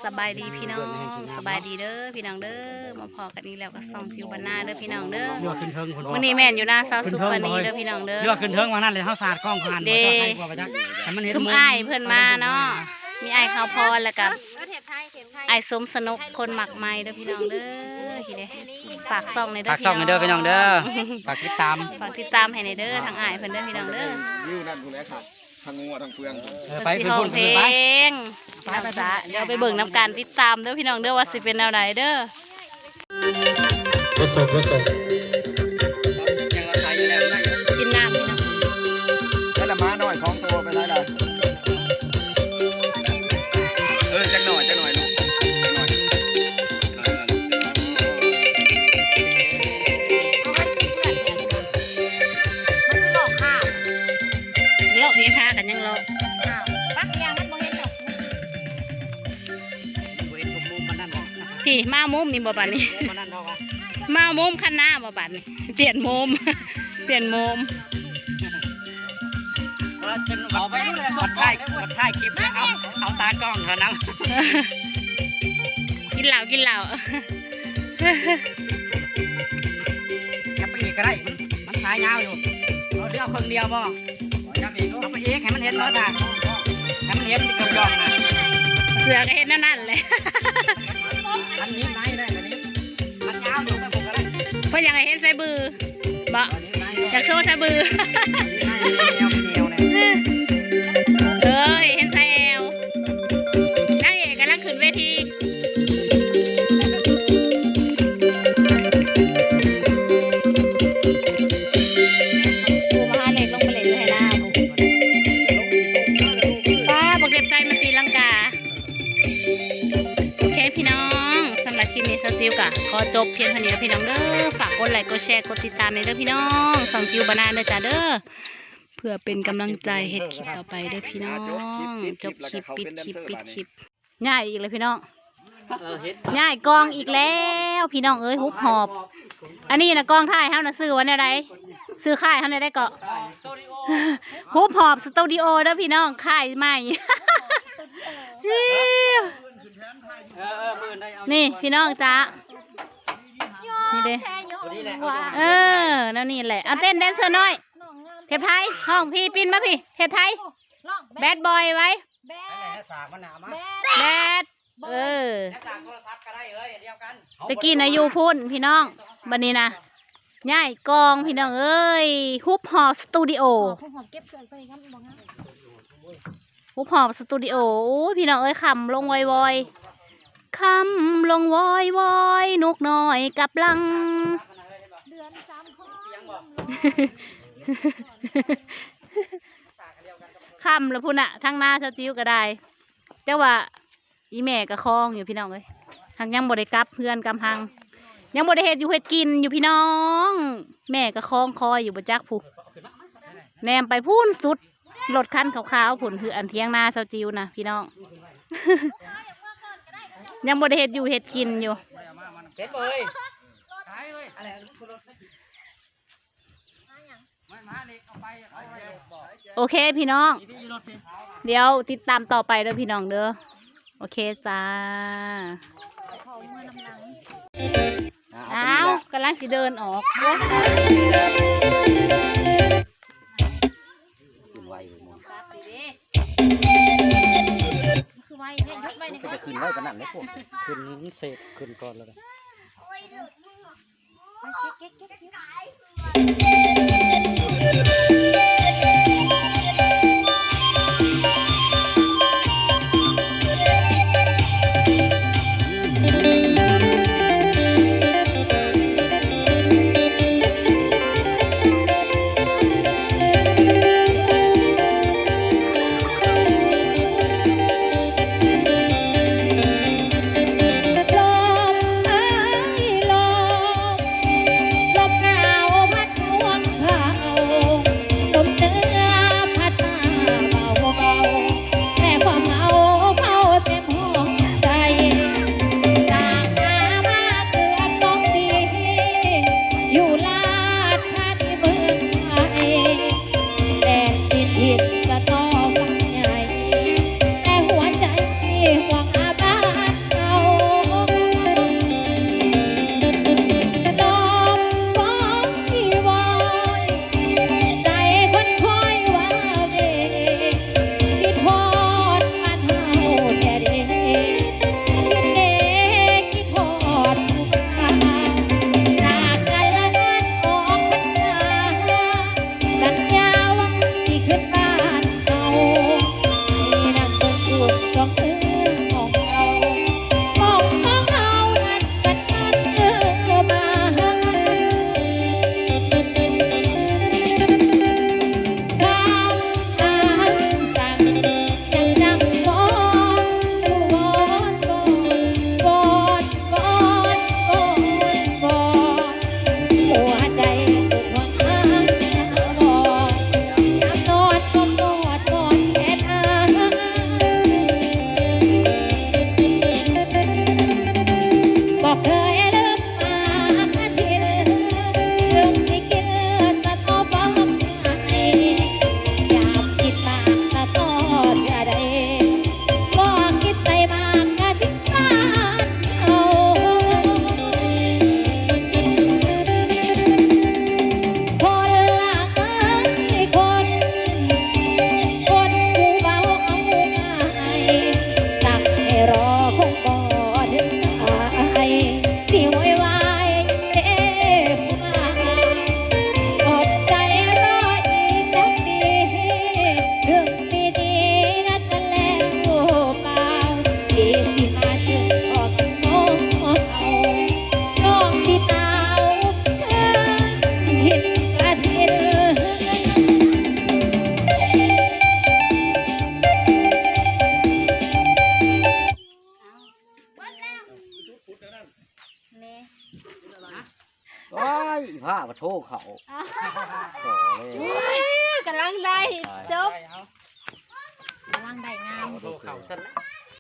ສະບາຍດີພີ່ນ້ອງ ສະບາຍດີເດີພີ່ນ້ອງເດີ ມາພໍ້ກັນອີກແລ້ວກັບຊ່ອງຈິວບ້ານນາເດີພີ່ນ້ອງເດີ. ເຮືອຂຶ້ນເທິງພຸ້ນ ມື້ນີ້ແມ່ນຢູ່ນາສາວສຸພານີເດີພີ່ນ້ອງເດີ. ເຮືອຂຶ້ນເທິງວ່ານັ້ນແຫຼະ ເຮົາສາດກ້ອງຜ່ານເດ້ ໃກ້ກວ່າໄປຈັກ ໃຫ້ມັນເຫັນ ຊຸມອ້າຍເພິ່ນມາເນາະ ມີອ້າຍຂາວພອນ ແລ້ວກໍອ້າຍສົມສະໜົກ ຄົນໝາກໄມ້ເດີພີ່ນ້ອງເດີ. ນີ້ເດ້ ຝາກຊ່ອງແດ່ເດີ ຝາກຊ່ອງແດ່ເດີພີ່ນ້ອງເດີ ຝາກຕິດຕາມ ຝາກຕິດຕາມໃຫ້ແດ່ເດີ ທາງອ້າຍເພິ່ນເດີພີ່ນ້ອງເດີ. ວິວນັ້ນພຸ້ນແຫຼະຄັກ ທັງງົວທັງເຟືອງ ເອີ ໄປ ໄປ ໄປ ໄປ ໄປ ໄປ ໄປ ໄປ ດຽວໄປເບິ່ງນຳກັນ ຕິດຕາມເດີພີ່ນ້ອງເດີ ວ່າຊິເປັນແນວໃດເດີ. ບໍ່ສົບ ບໍ່ສົບ ກິນນ້ຳພີ່ນ້ອງ. ແລ້ວໝານ້ອຍສອງໂຕໄປໃສລະ? ເອີ ຈັກໜ້ອຍ ຈັກໜ້ອຍລູກ ຈັກໜ້ອຍ. ມັນຄືຫຼອກຫາ ຫຼອກເອທາກັນຍັງຫຼອກ. ອ້າວ ປັກຢ່າງມັນບໍ່ເຫັນດອກ ບໍ່ເຫັນມຸມມັນນັ້ນບໍ່? ພີ້ ມາມຸມນີ້ບໍ່ບາດນີ້? ມຸມມັນນັ້ນເນາະວະ ມາມຸມຄັນນາບໍ່ບາດນີ້? ປ່ຽນມຸມ ປ່ຽນມຸມ. ເອີ ຈົນເອົາໄປ ກດຖ່າຍ ກດຖ່າຍຄລິບ ເອົາ ເອົາຕາກ້ອງເຂົານຳ. ກິນເຫຼົ້າ ກິນເຫຼົ້າ. ຈັບໄປອີກກໍໄດ້ ມັນ ມັນຂາຍາວຢູ່. ເອົາ ເຫຼືອເອົາເຄິ່ງດຽວບໍ່? ຈັບອີກ ເອົາໄປອີກ ໃຫ້ມັນເຫັນເບິດນະ ໃຫ້ມັນເຫັນເກືອບຍ່ອງນະ. ເສືອກໍເຮັດແນວນັ້ນແຫຼະ ມັນໜີບໃນໄດ້ ມັນໜີບ ມັນຍາວຢູ່ ໄປບໍ່ກໍໄດ້. ເພິ່ນຢາກໃຫ້ເຫັນໄຊບື ບໍ່? ຢາກໂຊໄຊບື. ເອີ ເຫັນໄຊແອວ ນາງເອກກຳລັງຂຶ້ນເວທີ. ຜູ້ມະຫາເລກລົງໄປເລ່ນຢູ່ໄຮ່ນາ. ປ້າ ບັກເລັບໄຊມັນຕີລັງກາ. ໂອເຄພີ່ນ້ອງ ສຳລັບຄລິບນີ້ ສາວຈິວກໍຂໍຈົບພຽງເທົ່ານີ້ເດີພີ່ນ້ອງເດີ. ຝາກກົດໄລ ກົດແຊ ກົດຕິດຕາມແດ່ເດີພີ່ນ້ອງ ຊ່ອງຈິວບ້ານນາເດີຈ້າເດີ ເພື່ອເປັນກຳລັງໃຈເຮັດຄລິບຕໍ່ໄປເດີພີ່ນ້ອງ. ຈົບຄລິບ ປິດຄລິບ ປິດຄລິບ. ຍ້າຍອີກແລ້ວພີ່ນ້ອງ ເອີ ເຮັດ ຍ້າຍກອງອີກແລ້ວພີ່ນ້ອງເອີຍ ຮຸບຫອບ. ອັນນີ້ນະ ກອງຖ່າຍເຮົານະ ຊື່ວ່າແນວໃດ? ຊື່ຄ້າຍເຮົາແນວໃດເກາະ? ຮຸບຫອບສະຕູດິໂອເດີພີ່ນ້ອງ ຄ້າຍໃໝ່. ນີ້ພີ່ນ້ອງຈ້າ ນີ້ເດ້ ເອີ ແນວນີ້ແຫຼະ. ເອົາເຕັ້ນແດນເຊີນ້ອຍ ເທບໄທ ຮ້ອງພີ້ ປິ່ນມາພີ້ ເທບໄທ ແບດບອຍໄວ້ ແບດ ເອີ ແຕ່ກີ້ນະຢູ່ພຸ້ນພີ່ນ້ອງ ບັດນີ້ນະ ຍ້າຍກອງພີ່ນ້ອງເອີຍ ຮຸບຫອບສະຕູດິໂອ ຮຸບຫອບສະຕູດິໂອ. ໂອ້ຍ ພີ່ນ້ອງເອີຍ ຄ່ຳລົງວອຍໆ ຄ່ຳລົງວອຍໆ ນົກນ້ອຍກັບຫຼັງ ຄ່ຳແລ້ວພຸ້ນນະ ທາງໜ້າສາວຈິວກໍໄດ້ ແຕ່ວ່າ ອີ່ແມ່ກໍຄອງຢູ່ພີ່ນ້ອງເອີຍ ຫາກຍັງບໍ່ໄດ້ກັບເຮືອນກັບຮັງ ຍັງບໍ່ໄດ້ເຮັດຢູ່ເຮັດກິນຢູ່ພີ່ນ້ອງ. ແມ່ກໍຄອງຄອຍຢູ່ບໍ່ຈັກຜູ້ ແນມໄປພຸ້ນສຸດ ລົດຄັນຂາວໆ ພຸ້ນ ຄືອັນຖຽງນາສາວຈິວນະພີ່ນ້ອງ ຍັງບໍ່ໄດ້ເຮັດຢູ່ເຮັດກິນຢູ່. ໂອເຄພີ່ນ້ອງ ດຽວຕິດຕາມຕໍ່ໄປເດີພີ່ນ້ອງເດີ. ໂອເຄຈ້າ ອ້າວ ກຳລັງຊິເດີນອອກ ຂຶ້ນໄວ ຄືໄວແທ້ ຢຸດໄວ້ນີ້ ຄືຈະຂຶ້ນໄວປານນັ້ນເດ້ພວກ ຂຶ້ນເສດຂຶ້ນກ່ອນແລ້ວ. ແນ່ ໂອ້ຍ ອີພາມາໂທເຂົ້າ ໂອ້ຍ ກຳລັງໄດ້ ຈົບ ກຳລັງໄດ້ງາມ ໂທເຂົ້າຊັ້ນລະ